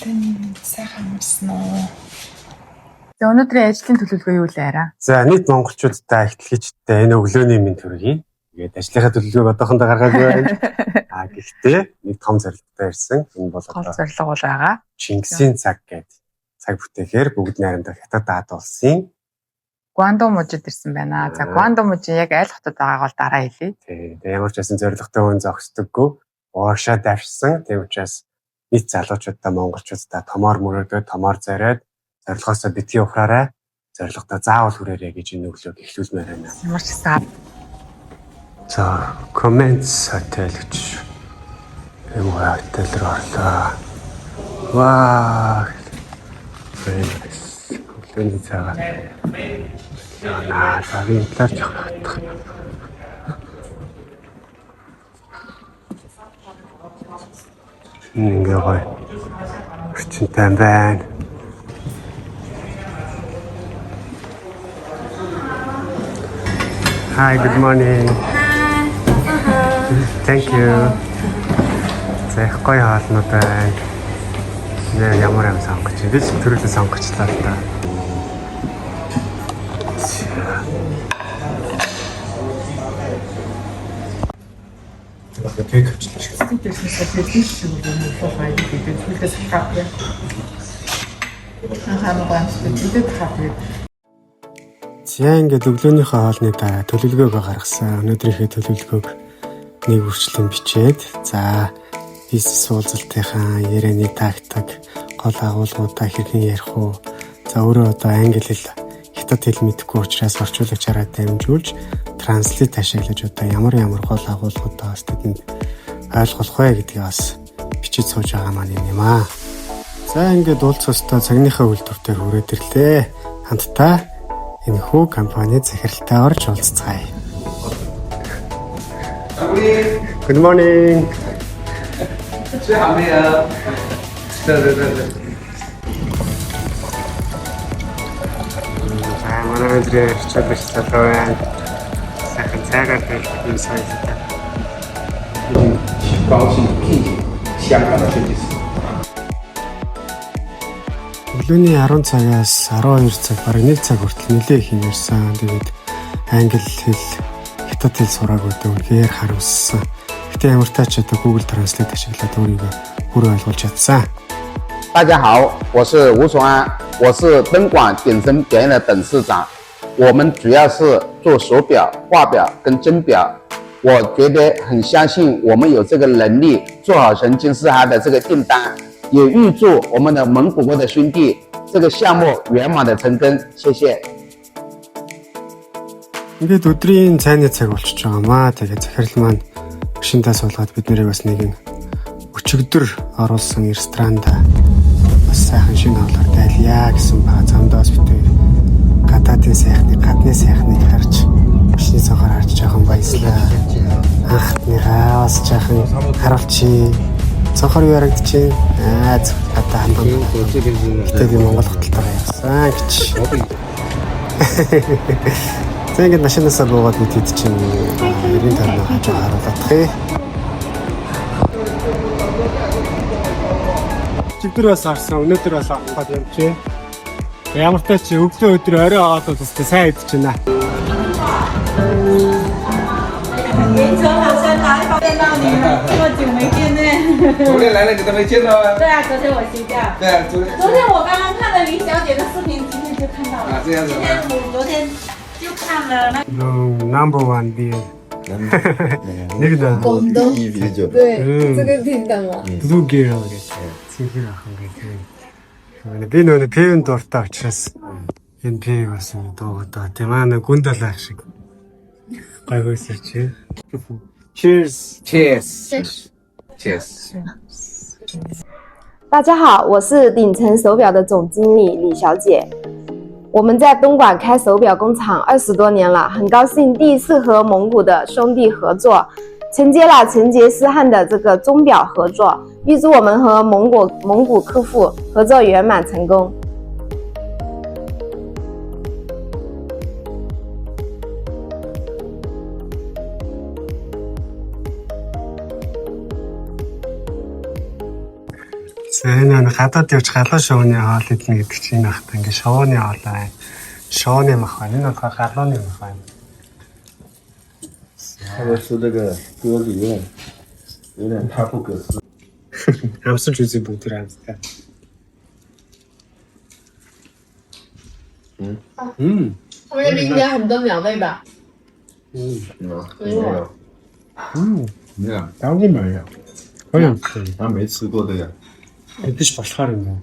Өглөөний мэнд, сайхан амарсан уу? За, өнөөдрийн ажлын төлөвлөгөө юу лээ арай? За, нийт монголчуудтай ихтлэгчтэй энэ өглөөний мэнд хүргэе. Тэгээд ажлынхаа төлөвлөгөөг одоохондоо гаргаагүй байна. А гэхдээ нэг том зорилготой ирсэн. Энэ бол Гол одоо зорилго бол байгаа. Чингисийн цаг гэдэг цаг бүтээхээр бүгд найрамдах Хятад Ад улсын Гуандун мужид ирсэн байна. За, Гуандун мужийн яг аль хотод байгааг бол дараа хэлье. Тий. Тэгээ ямар ч байсан зорилготой хүн зогсдоггүй. Уушаа давшсан. Тийм учраас нийт залуучуудаа, монголчуудаа томоор мөрөөдөө, томоор зориод, зорилгоосоо битгий ухраарай. Зорилгодоо заавал хүрээрэй гэж энэ өглөөг эхлүүлмээр байна. Ямар ч гэсэн За, Comments Hotel гэж юм hotel руу орлоо. Ваа. Very nice. Өглөөний цагаа. Наа, за, би энэ талаар жоох хатах. Энэ ингээ гоё. Орчинтай юм байна. Hi, good morning. Thank you. За, их гоё хоолнууд байна. Нэ, ямар юм сонгож байна. Би ч төрөлөө сонгочлаа л да. За. Баг кек авчлаа шүү. Тэрснээс хэлсэн шиг юм уу хаяа гэдэг зүйлээс хаа. Хаа гоё. Тэгээд хаа тэгээд За, ингээд өглөөнийхөө хоолны дараа төлөвлөгөөгөө гаргасан. Өнөөдрийнхөө төлөвлөгөөг нэг үрчлэн бичээд, за, бизнес уулзалтынхаа ярианы тактик, гол агуулгуудаа хэрхэн ярих уу? За, өөрөө одоо англи хэл, хятад хэл мэдэхгүй учраас орчуулагчаараа дамжуулж, translate ашиглаж одоо ямар ямар гол агуулгуудаа бас тэдэнд ойлгох вэ гэдгийг бас бичиж сууж байгаа маань юм аа. За, ингээд уулзах ёстой цагныхаа үйлдвэр дээр хүрээд ирлээ. Хамтдаа энэхүү компани захиралтай орж уулзцгаая. Good morning. 吃好没有？对对对对。 За, манай өдрийн орчуулагч залуу байна. Сайхан цайгаар байлдаг юм соёлтой. 高兴聘请香港的设计师。 Өглөөний 10 цагаас 12 цаг, бараг 1 цаг хүртэл нэлээд их юм ярьсан. Тэгээд англи хэл, хятад хэл сураагүй дээ үнэхээр харамссан. Гэхдээ ямар ч тач одоо Google Translate ашиглаад өөрийгөө бүр ойлгуулж чадсан. 大家好，我是吴崇安，我是东莞鼎盛表演的董事长。我们主要是做手表、腕表跟钟表。我觉得很相信我们有这个能力做好成金丝哈的这个订单，也预祝我们的蒙古国的兄弟这个项目圆满的成功。谢谢。 Ингээд өдрийн цайны цаг болчихж байгаа маа. Тэгээд захирал маань машиндаа суулгаад бид нарыг бас нэгэн өчигдөр оруулсан ресторанда бас сайхан шинэ хоолоор дайлъя гэсэн ба. Замдаа бас бид хоёр гадаадын сайхныг, гадны сайхныг харж, машины цонхоор харж жоохон баяслаа. Анхныхаа бас жоохон харуулчих. Цонхоор юу харагдчихээн? Аа, зөв гадаа хандан. Гэтэ би Монгол хотолтойгоо явсан гэж. За, ингээд машинаасаа буугаад бид хэд чинь эрийн тойрноо хажуу харуулах. Өчигдөр бас харсан, өнөөдөр бас авах гээд юм чи. Ямар ч тач өглөө өдөр орой аваад бас сайн идэж байна. 严城好像来见到你了，这么久没见面。昨天来了你都没见到啊？对啊，昨天我休假。对啊，昨天。昨天我刚刚看了林小姐的视频，今天天就看到了。啊，这样子今吗？天我昨天就看了那。 Number one beer. Нэг нь 广东一啤酒，对，嗯这个听懂了。 Blue Girl гэдэг цэнхэр ахын гэдэг. Би нөгөө пивэн дуртай учраас энэ пив бас дуугаад тийм аа нэг гүн далай шиг гайгүй сэрч. Cheers. Cheers. Cheers. 大家好，我是鼎城手表的总经理李小姐。我们在东莞开手表工厂20多年了，很高兴第一次和蒙古的兄弟合作，承接了成吉思汗的这个钟表合作，预祝我们和蒙古客户合作圆满成功。 За энэ нэг гадаад явж галуу шувууны хоол идэнэ гэдэг чинь энэ хат ингээ шувууны хоол байна. Шувууны мах байна. Энэ болохоор галууны мах байна. 他们说这个鸽子有点太不可思 Амсалж үзье бүгд амстай. Мм. 我们那边应该很多鸟类吧？议了，没有， Мм. 没有， Давгүй маяа. Гоё юм. 他没吃过这个。 Мэдээж болохоор юм уу?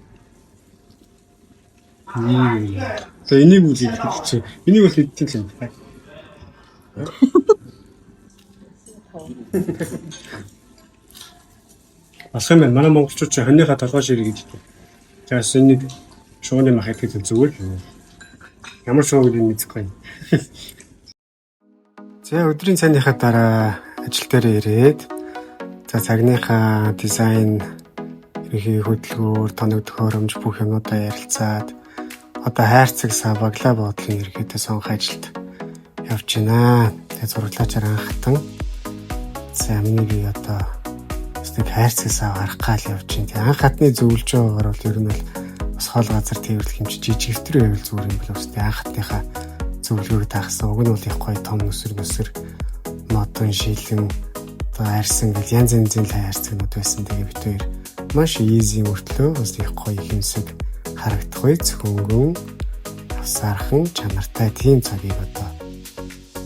Мм. За энийг үл идэх чи. Энийг бол идэх юм байна. Болох юм байна. Манай монголчууд чи хоньныхаа толгой ширээ гэж хэлдэг. За бас энийг шууны мах идэх нь зүгээр л юм. Ямар шуу гэдгийг мэдэхгүй байна. За өдрийн цайныхаа дараа ажил дээр ирээд за цагныхаа дизайн ерөнхий хөдөлгөөр, тоног төхөөрөмж бүх юмудаа ярилцаад одоо хайрцаг сав баглаа буудлын ерөнхийдөө сонгох ажилд явж байна. Тэгээ зураглаачаар анхтан. За миний би одоо бас нэг хайрцаг сав харах гал явж байна. Тэгээ анх хатны зөвлөж байгаагаар бол ер нь бол бас хол газар тээвэрлэх юм чи жижигвтер байвал зүгээр юм болов уу. Анх хатныхаа зөвлөгөөг дагсан. Уг нь бол их гоё том нүсэр нүсэр модон шилэн одоо арьсан гэл янз янзын л хайрцагнууд байсан. Тэгээ бид хоёр маш easy мөртлөө бас их гоё хэмсэг харагдах үе цөхөнгөн авсаархан чанартай тийм цагийг одоо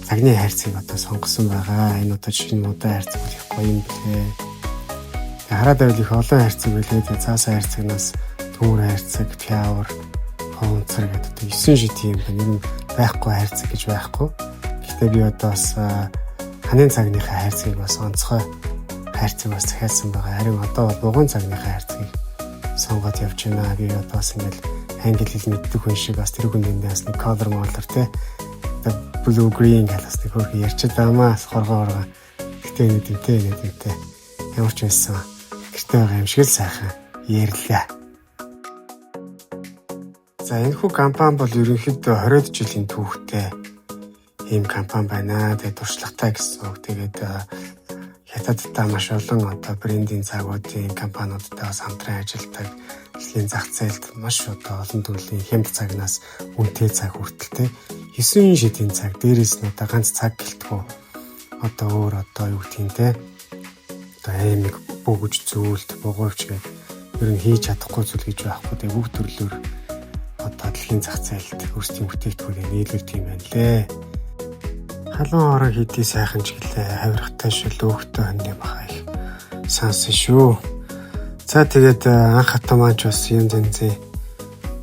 цагны хайрцгийг одоо сонгосон байгаа. Энэ удаа шинэ модон хайрцаг бол их гоё юм блэ. Тэгээ хараад байвал их олон хайрцаг байлээ. Тэгээ цаасан хайрцагнаас төмөр хайрцаг, пиавр, хонцор гэдэг одоо 9 шид юм байна. Ер нь байхгүй хайрцаг гэж байхгүй. Гэхдээ би одоо бас ханын цагныхаа хайрцгийг бас онцгой хайрцаг бас захиалсан байгаа. Харин одоо бугуун цагныхаа хайрцгийг сонгоод явж байна. Би одоо бас ингээл англи хэл мэддэг хүн шиг бас тэр хүн дэндээ бас нэг color modeler те одоо blue green гэл бас нэг хөөрхөн ярьчихэд байгаамаа бас хоргоо хоргоо. Гэтэ энэ дэмтэй энэ дэмтэй ямар ч байсан гэрте байгаа юм шиг л сайхан ярьлаа. За энэ хүү компани бол ерөнхийдөө 20 жилийн түүхтэй ийм компани байна. Тэгээд туршлагатай гэсэн үг. Тэгээд хятадтай маш олон одоо брендийн цагуудын компаниудтай бас хамтран ажилладаг. Дэлхийн зах зээлд маш одоо олон төрлийн хямд цагнаас үнэтэй цаг хүртэл те 9 шидийн цаг дээрээс нь одоо ганц цаг гэлтгүү одоо өөр одоо юу гэдгийг те одоо аймаг бөгж зөөлт бугуйвч гэдэг ер нь хийж чадахгүй зүйл гэж байхгүй. Тэгээ бүх төрлөөр одоо дэлхийн зах зээлд өөрсдийн бүтээгдэхүүнээ нийлүүлдэг юм байна лээ. Халуун орон хэдий сайхан ч гэлээ хавиргатай шил өөхтэй хоньны баха их сансан шүү. За тэгээд анх хатан маань ч бас юм зэнзээ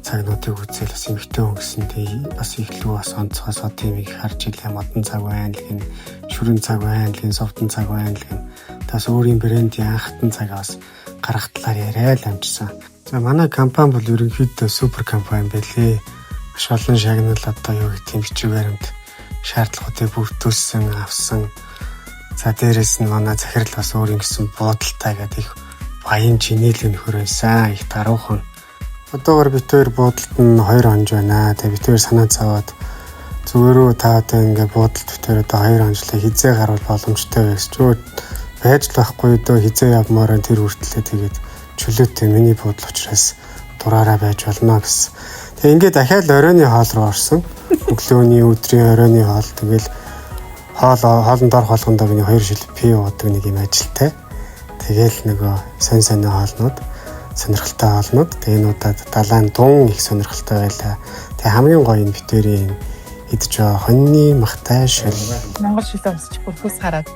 цагнуудыг үзэл бас эмхтэй өнгөсөн тэг бас ихлүү бас онцгой сод юм их харж илээ модон цаг байна л гин шүрэн цаг байна л гин совдон цаг байна л гин тас өөрийн брендийн анх хатан цагаа бас гаргах талаар яриа л амжсан. За манай компани бол ерөнхийдөө супер компани байлээ. Маш олон шагнал одоо юу гэх юм бичиг баримт шаардлагуудыг бүрдүүлсэн, авсан. За дээрэс нь манай захирал бас өөр ингэсэн буудалтай гэдэг их баян чинээлэг нөхөр байсан. Их даруухан. Одоогор бид хоёр буудалд нь 2 хонж байна. Тэгээ бид хоёр санаа зовоод зүгээр үү та одоо ингээ буудалд бид хоёр одоо 2 хонжлаа хизээ гарвал боломжтой байх ч үү байж л байхгүй дөө хизээ явмаар тэр хүртлээ тэгээд чөлөөтэй миний буудал учраас дураараа байж болно гэсэн. Тэгээ ингээд дахиад оройны хоол руу орсон. Өглөөний өдрийн оройны хоол тэгэл хоол хоолнд орох болгондоо миний хоёр шил пив уудаг нэг юм ажилтай. Тэгэл нөгөө сонь сонь хоолнууд сонирхолтой хоолнууд. Тэгээ энэ удаад далайн дун их сонирхолтой байлаа. Тэгээ хамгийн гоё нь бид хоёрын идэж байгаа хоньны махтай шөл. Монгол шилээ өмсч бүрхүүс хараад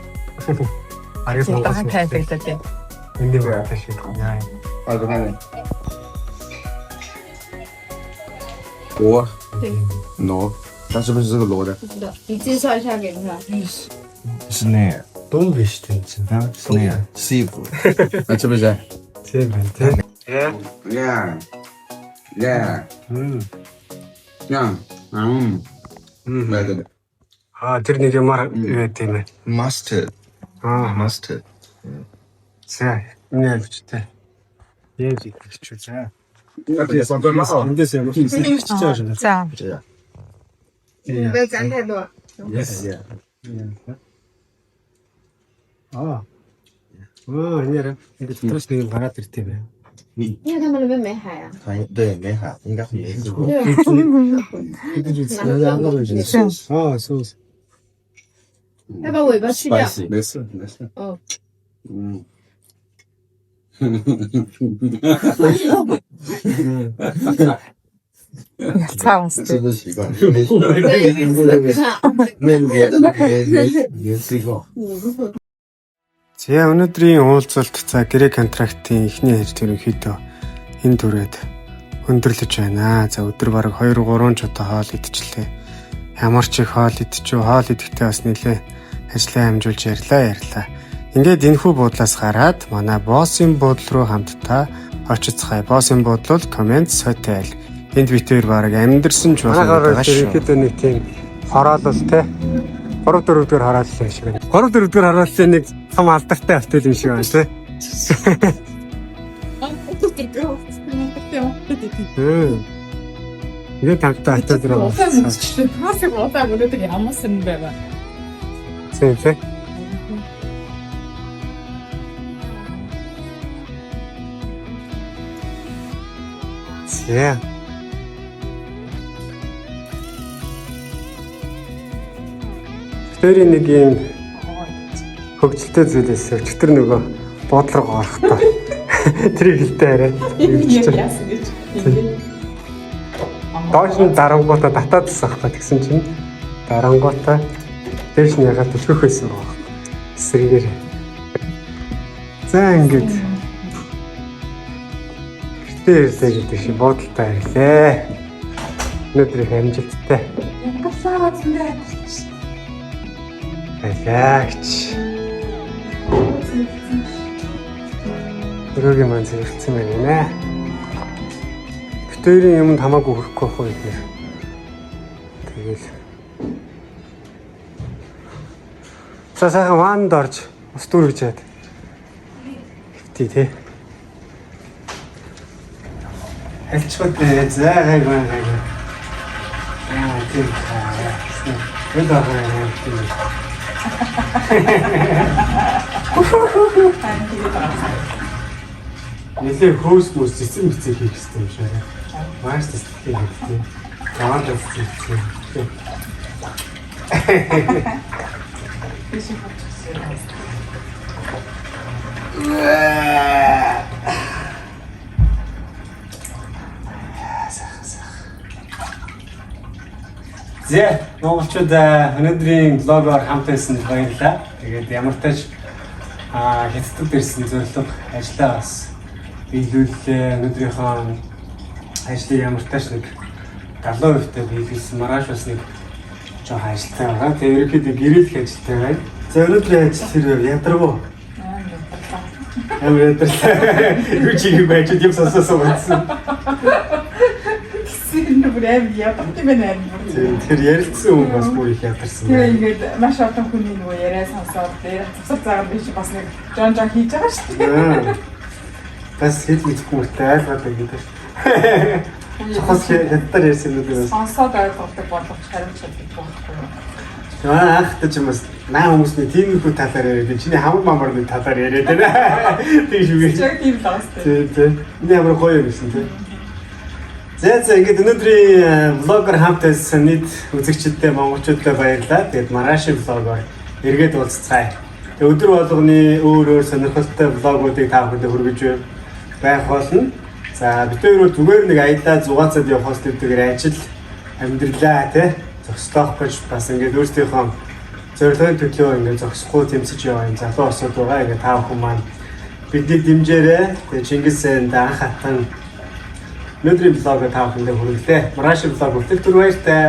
Бараг Монгол тайлбарлаад байна. Энд махтай шил. Яа. 二十块钱。螺，螺，它是不是这个螺的？不知道，你介绍一下给他。是那样， Дун биш тийм чинь. 是那样，seafood。那是不是？ Тийм байна тий. Yeah, yeah, Мм. yeah. 嗯， Мм. 对对对。 Аа, тэр нэг юмар юу тийм ээ. Mustard, Аа, mustard. за. Миний альчтай. Яаж идэх ч за. Эндээс юм. За. Тийм. 不要沾太多。 Yes, yeah. Аа. Оо, энэ ингээд дотроос нэг юм гараад ирт юм байна. 因为他们那边没海啊。对，没海，应该是没吃过。对。 Аа, соус. 要把尾巴去掉。没事没事。哦。嗯。 Ялцаа өмсдөг. 吃不习惯，没没没没没吃过。 За, өнөөдрийн уулзалт, за, гэрээ контрактын эхний ажил ерөнхийдөө энэ түрээд өндөрлөж байна. За, өдөр бараг 2 3 ч удаа хоол идчихлээ. Ямар ч их хоол идчихв, хоол идэхдээ бас нэлээ ажлаа амжуулж ярьлаа ярьлаа. Ингээд энэхүү буудлаас гараад манай боссын буудлын руу хамтдаа очицгаая. Боссын буудлал Comments Hotel. Энд бид хоёр бараг амьдэрсэн ч болно байгаа шүү. Ерөнхийдөө нэг тийм хороолол те 3 4 дугаар хараалал юм шиг байна. 3 4 дугаар харааллын нэг том алдартай hotel юм шиг байна тий. Хм. Ингээд тавтай hotel руу Удаан орсон. өмсчлээ. Тасыг удаан өнөөдөр ямар сэн байва. Тийм тий. За. Тэр нэг юм хөгжилтэй зүйлээс өчтөр нөгөө буудлага руу орохдоо тэрийг хэлтэй арай. Яг яасан гэж. Ингээд. Доош нь дарангуудаа татаадсан байхгүй, тэгсэн чинь дарангуудаа дээш нь ягаад түлхэх байсан байгаа. Эсрэгээр. За, ингээд гэртээ ирлээ гэдэг шиг буудалтай ирлээ. Өнөөдөр их амжилттай. Янгалаа зөндөө амжилт. Байлаа гэж. Өрөөгийн маань зэрэгцсэн байна нэ. Битэрийн юмд хамаагүй хүрэхгүй байх уу эднэр. Тэгэл. За, сайхан ваннд орж ус дүүргэж яад. Хэвтий те. Альчгүй те. За, гайгүй гайгүй. Аа, тийм та. Энд байгаа юм тийм. Нилээ хөөс мөс цэцэн мэцэн хийх хэрэгтэй юм шиг байна. Маш цэцэн хийх хэрэгтэй. Таван цэцэн. Биш хавчихсан. За, монголчууд, өнөөдрийн vlog оор хамт байсан баярлалаа. Тэгээд ямар тач хятадд ирсэн зорилго ажлаа бас биелүүллээ. Өнөөдрийнхөө ажлыг ямар тач нэг 70% та биелүүлсэн. Маргааш бас нэг жоохон ажилтай байгаа. Тэгээд ерөнхийдөө гэрээлэх ажилтай байна. За, өнөөдрийн ажил тэр ядарвуу. Амар ядарлаа. Юу ч юм байж юм сонсоосоо бодсон. Тэгсэн нь бүр аим ядарч юм байна аим. Тийм, тэр ярилцсан хүн бас бүр их ядарсан. Тэгээ ингээд маш олон хүний нөгөө яриа сонсоод дээр цавсар заагаад би чи бас нэг жон жон хийж байгаа шүү дээ. Аа. Бас хэд мэдэхгүй мөртөө ойлгоод байна гэдэг. Чухал хятадаар ярьсан юм уу? Сонсоод ойлгодог боловч хариуч чаддаг байхгүй юу? Аа, анхтай ч юм бас наа хүмүүс нэг тиймэрхүү талаар яриад байна. Чиний хамар мамар нэг талаар яриад байна. Тийм шүү. Яг тийм л байгаа шүү дээ. Тийм тийм. Энэ ямар гоё юм гэсэн тийм. За, ингээд өнөөдрийн vlog оор хамт байсан нийт үзэгчдэд, монголчуудад баярлалаа. Тэгээд маргаашийн vlog оор эргээд уулзцгаая. Тэгээд өдөр болгоны өөр өөр сонирхолтой vlog уудыг та бүхэнд хүргэж байх болно. За, бид хоёр зүгээр нэг аялаа зугаацаад явахаас дэвтэйгээр ажил Амьдралаа тий зогслоох гэж бас ингээд өөрсдийнхөө зорилгын төлөө ингээд зогсохгүй тэмцэж яваа юм залуу осууд байгаа. Ингээд та бүхэн маань биднийг дэмжээрэй. Тэгээ Чингис сайнд анх хатан өнөөдрийн vlog оо та бүхэндээ хүргэлээ. Маргаашийн vlog хүртэл түр баяртай.